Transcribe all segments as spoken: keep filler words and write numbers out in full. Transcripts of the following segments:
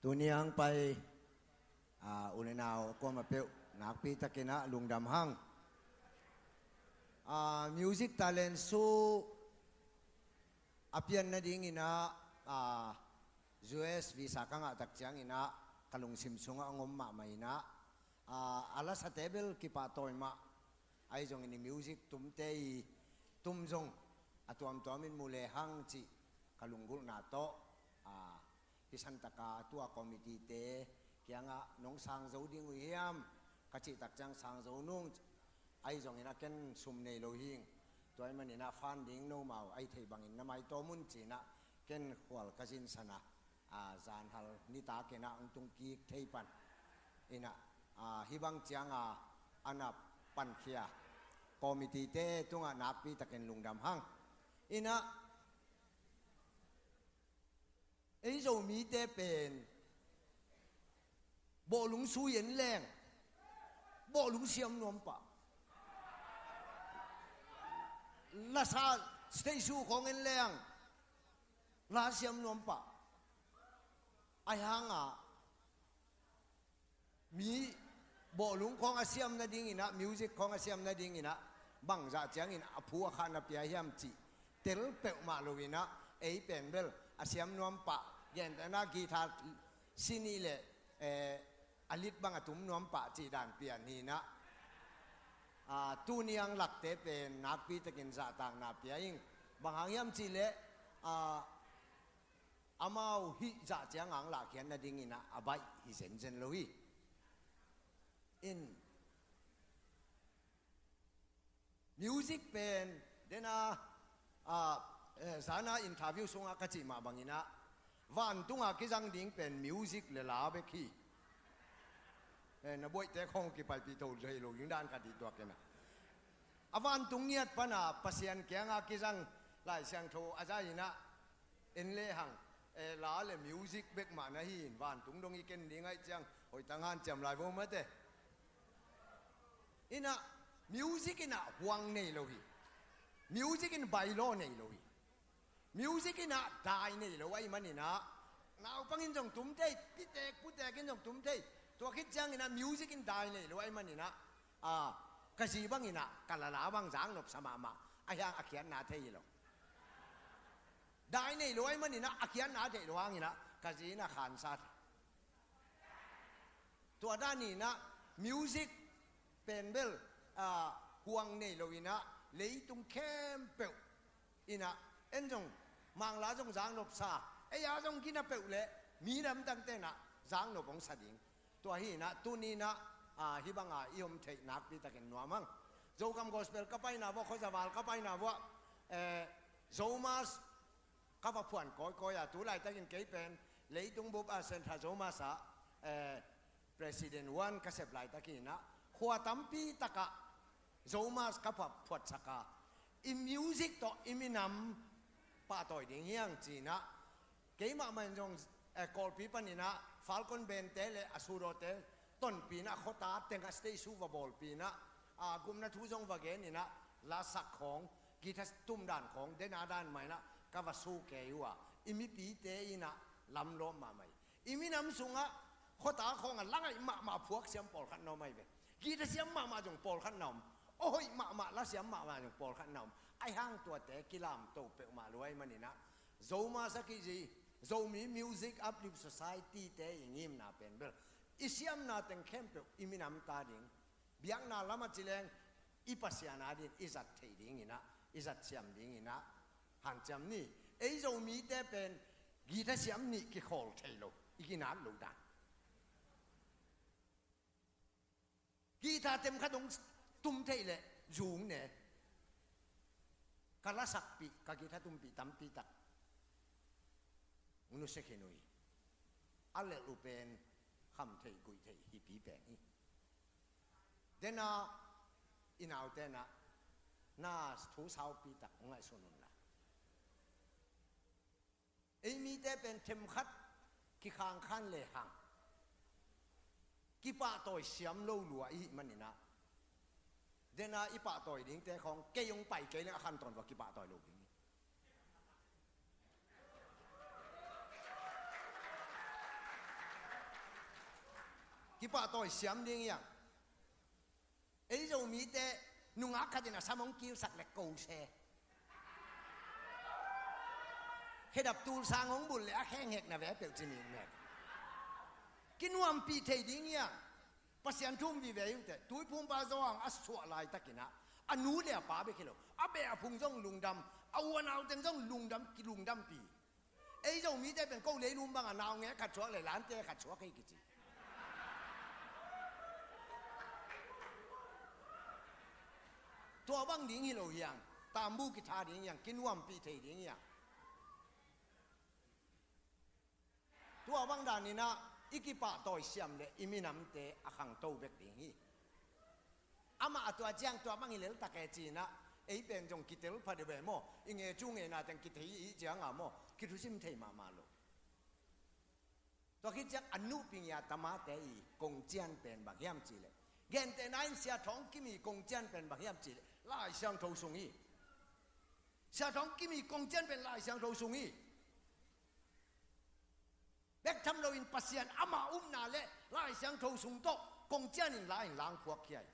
Tuni ang pai, ah, u le nau kuamah peuh nakpi takin ah lungdam hang. Ah, music talent show a pian nadingin ah, ah, U S visa ka ngah tak ciangin ah ka lungsim sungah hong om mahmah in ah, ah, a lasate bel kipahtawi mah. Ahi zongin i music tumte i tum zong a tuamtuamin mu lehang cih ka lunggulhna tawh, ah, hi santaka tua committee-te kiangah nong sang zo ding uh hiam ka cih tak ciang sang zo nung. Ahi zongin ah ken sum nei lo hing. Tua ahih manin ah funding nomau ahi thei bangin na maitawm un ci-in ah ken khual ka zinsan a, ah, zanhal nitakin ah hong tung kik thei pan. In ah, ah, hih bang ciang a, a na pankhia committee-te tungah nakpi takin lungdam hang. In ah, ei Zomite pen bawhlung sui en leng, bawhlung siam nuam pah. Lasa stage show khawng en leng, la siam nuam pah. Ahi hangah mi bawhlung khawng a siam nadingin ah, music khawng a siam nadingin ah bangzah ciangin a phu a khahna pia hiam cih tel peuhmah lo-in ah, ei pen bel a siam nuam pah, gentehna guitar si nih le, eh, a lead bang a tum nuam pah cih dan pian hi-in ah, ah, tuni ang lakte pen nakpi takin zahtakna pia ing. Bang hang hiam cih leh, ah, amau hih zah ciang ang lahkhiat nadingin ah a baih hi zenzen lo hi. In music pen, dena, ah, eh, zana interview sungah ka cih mah bangin ah, vantunga kizang ding pen music le la bek hi. Eh, na buaihte khawng kipaipih tho thei lo ding dan ka dih tuak in ah, a vantung ngiat pana Pasian kianga kizang Lai Siangtho a za-in ah, en lehang, eh, la le music bek mah na hi in, vantung dong i ken ding ahih ciang hoih tak hanciam lai vo mate. In ah, music in ah huang nei lo hi. Music in bylaw nei lo hi. Music in ah dai nei lo ahih manin ah, naupang in zong tum thei, pitek putek in zong tum thei. Tua khit ciangin ah music in dai nei lo ahih manin ah, ah, ka zi bangin ah ka la la bang zaknop sa mahmah. Ahi hang a khiatna thei hi lo. Dai nei lo ahih manin ah a khiatna thei lo hangin ah ka zi in ah khansa thei. Tua danin ah music pen bel, ah, huang nei lo-in ah leitung khempeuh in ah, en zong Mangla zong zaknop sa, ei a zong gina peuh leh mi lamdangte in ah zaknop hong sa ding. Tua hi-in ah tuni-in ah, ah, hih banga i om theih nakpi takin nuam hang. Zogam Gospel ka paina vuah, khuazaval ka paina vuah, eh, Zomas ka va phuan kawikawi a, tu laitakin kei pen leitung bup a Central Zomas ah, eh, President one ka sep laitakin ah, khua tampi takah Zomas ka phuat, phuatsak a, i music tawh i minam pahtawi ding hi hang ci-in ah, kei mahmah in zong, eh, Kawlpi panin ah Falcon Band-te le a Sudo-te tonpih in ah khuata tengah stage show va bawlpih in ah, ah, gupna thu zong va gen in ah, lasak khawng, guitar tum dan khawng, dena dan mah in ah ka va su kei uh a, i mipite in ah lamlawm mahmah hi. I minam sungah khuata khawngah la ngaih mahmah phuak siam pawlkhat na om ahi ve. Guitar siam mahmah zong pawlkhat na om. Aw hoih mahmah la siam mahmah zong pawlkhat na om. Ahi hang tuate kilamto peuhmah lo ahih manin ah, Zomas a kici Zomi Music Uplift Society-te i ngimna pen bel, i siamna teng khempeuh i minam ta ding, biakna lamah ci leng i Pasian adingin i zat theih dingin ah, i zat siam dingin ah hanciam ni. Ei Zomite pen guitar siam nih kikhawl thei lo, i kinak lo dan. Guitar temkhat hong tum theih leh zung ne. Ka lasakpih, ka guitar tumpih tampi tak nusia khin uh hi. A lelh uh pen kham theih guih theih hipi pen hi. Dena i naute in ah na thu saupi tak ngaihsun un la. Ei mite pen themkhat kikhangkhan lehang kipahtawi siam lo lua i hih manin ah, dena i pahtawi dingte khawng kei hong pai kei leng a khantawn va kipahtawi lo ding hi. Kipahtawi siam ding hiang. Ei Zomite nungak khat in a sam hong kilsak le ko se. Khedap tulsang hong bul le a khenghek na ve peuh ci ming mek. Kinuampih thei ding hiang. Pasian thu um vive hi uh teh, Tuiphumpa Johan a suah laitakin ah a nu le a pa bek hi lo, a beh a phung zong lungdam, a u a nau teng zong lungdam, kilungdampih. Ei Zomite pen ko leilung bang a naungek khat suak le lante khat suak hi kici. Tua bang ding hi lo hiang. Tambu kitha ding hiang, kinuampih thei ding hiang. Tua bang danin ah i kipahtawi siam le i minamte a khangto bek ding hi. Amah a tua ciang tua bang hi leltak e ci-in ah, ei pen zong kitel pha deuh e maw, i nge cu nge na teng kithei i ciang a maw, kithusim thei mahmah lo. Tua khit ciang a nuhpingia tamate i kongcian pen bang hiam cih leh, gentehna in Sia Thawng Kim i kongcian pen bang hiam cih leh, Lai Siangtho sung hi. Sia Thawng Kim i kongcian pen Lai Siangtho sung hi. Bek tham loin Pasian ama upna le Lai Siangtho sung tawh kongcian in la in langphuak khia hi.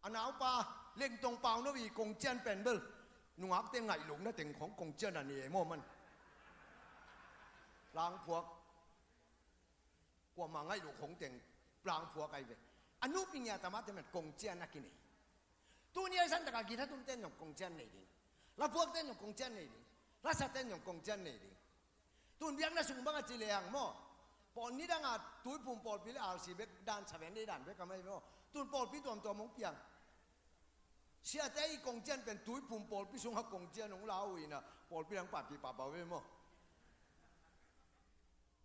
A naupa Lengtong Pau No i kongcian pen bel nungakte ngaih lohna teng khong kongcian a ni e maw man. Langphuak. Kuamah ngaih loh khong teng langphuak ahi ve. A nuhpingia tamate man kongcian a kinei. Tuni a i santak a guitar tumte in zong kongcian nei ding. Laphuakte in zong kongcian nei ding. Lasate in zong kongcian nei ding. Tun biakna sung bang a ci lehang maw, pawl nidang a Tuiphum pawlpi le R C bek dan, Seventh Day dan bek a mai maw. Tun pawlpi tuamtuam hong piang. Siate i kongcian pen Tuiphum pawlpi sungah kongcian hong la uh in ah, pawlpi dang pahpih pahpah ve maw.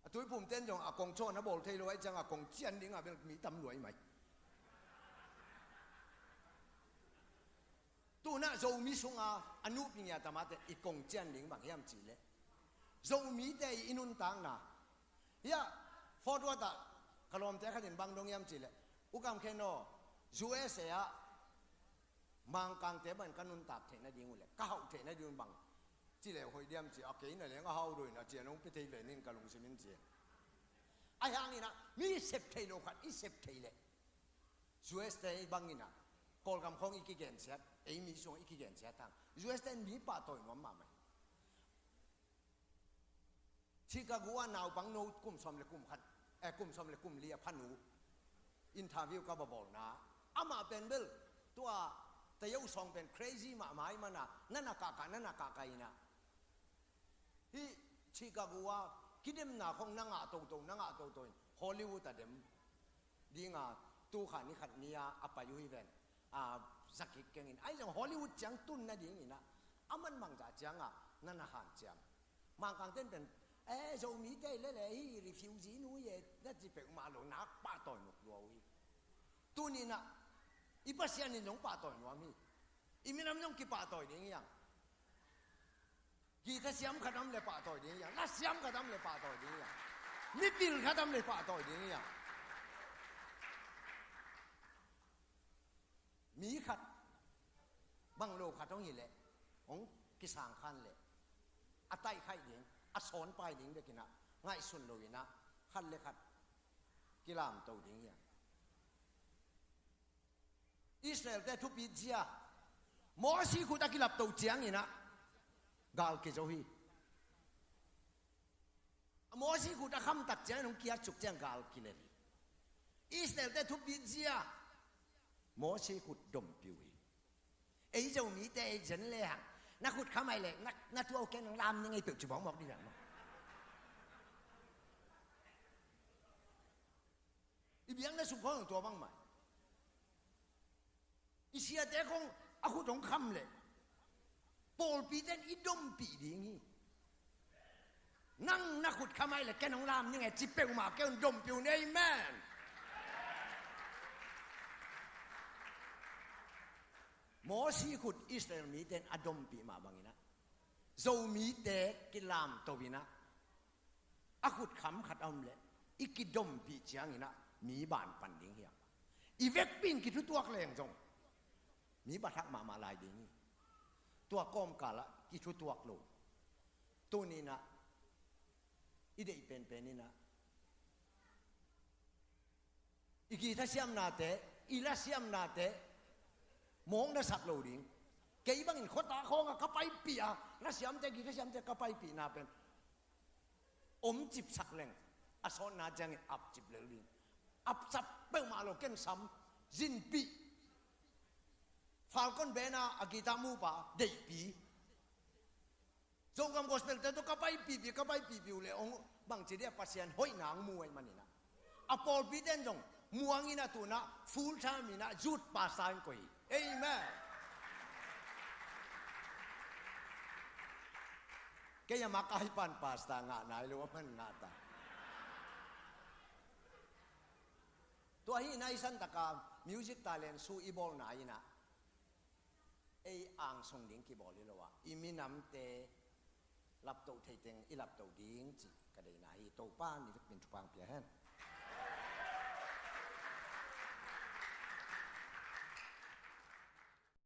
A Tuiphumte in zong a kongcaw na bawl thei lo ahih ciangah kongcian dingah bel mi tam luai mai. Tunah Zomi sungah a nuhpingia tamate i kongcian ding bang hiam cih leh, Zomite i nuntakna. Hiah Fort Worth ah ka lawmte khat in bang dong hiam cih leh, U Kam Khen aw, U S A ah Mangkangte bang ka nuntak theih nading uh le ka hauh theih nading uh bang ci le hoih diam ci a, kei na leng a hau dawh in a cian hong pia thei ve ning ka lungsim in ci. Ahi hangin ah mi sep thei lo khat i sep thei leh, U S te i bangin ah Kawlgam khawng i kigensiat, ei mi sung i kigensiat hang, U S te in mi pahtawi nuam mahmah hi. Chicago ah naupang no kum sawm le kum khat, eh, kum sawm le kum li a pha nu interview ka va bawlna, amah pen bel tua tayo song pen crazy mahmah ahih mana, na na kahkah, na na kahkah in ah, hih Chicago ah kidemna khong na ngah toto, na ngah toto in Hollywood a dem dinga, tu kha ni khat ni a a pai uh hi ven. A, zakik kengin ahi zong Hollywood ciang tun nadingin ah a manmang zah ciangah na na hanciam. Mangkangte in pen, eh, Zomite i lele hi, refugee nu ye na ci peuhmah lo, nak pahtawi nop lua uh hi. Tuninah i Pasian in zong pahtawi nuam hi. I minam zong kipahtawi ding hiang. Guitar siam khat om le pahtawi ding hiang. La siam khat om le pahtawi ding hiang. Mipil khat om le pahtawi ding hiang. Mi khat, bang lo khat hong hi leh, hong kisang khan leh, a taihkhaih ding, a sawnpai ding bekin ah ngaihsun lo in ah, khat le khat kilamto ding hiam? Israel-te thupit zia, Mosi khut a kilapto ciangin ah gal kizo hi. Mosi khut a khamtak ciangin hong kiatsuk ciang gal kilel hi. Israel-te thupit zia, Mosi khut dompi uh hi. Ei Zomite ei zen lehang, na khut kham ai leh na, na tua uh ken hong lam ning ei peuh ci bawkmawk dih leh maw. I biakna sung khawng tua bangmah. I siate khong a khut hong kham leh pawlpite in i dompih ding hi. Nang na khut kham ai leh ken hong lam ning e ci peuhmah kei un, dompih un, amen. Mosi khut Israel mite in a dompih mah bangin ah, Zomite kilamto in ah, a khut kham khat a om leh i kidompih ciangin ah mi ban pan ding hiam? I vekpi in kithutuak leng zong mi bathak mahmah lai ding hi. Tua kawmkal ah kithutuak lo. Tuninah I deih penpen inah, i guitar siamnate, i la siamnate mawk na sak lo ding. Kei bangin khuata khawngah ka paipih a, la siamte, guitar siamte ka paipihna pen om cipsak leng, a sawtna ciangin ap cip lel ding. Apsap peuhmah lo, ken sam, zinpih. Falcon band a a guitar mupa deihpi. Zogam gospel te tawh ka paipihpih, ka paipihpih uh leh hong bangci dia, Pasian hoihna hong mu ahih maninah, a pawlpi ten zong muang inah, tunah full time inah youth pastor in koih hi. Amen. Kei a makaipan pastor ngah nai lo, a man ngah ta. Tua hi nai santaka music talent su i bawlna inah ei angsung ding kibawl hi lo ah, i minamte laptoh theiteng i laptoh ding cih ka deihna hi. Topa ni vekpin thupha pia hen.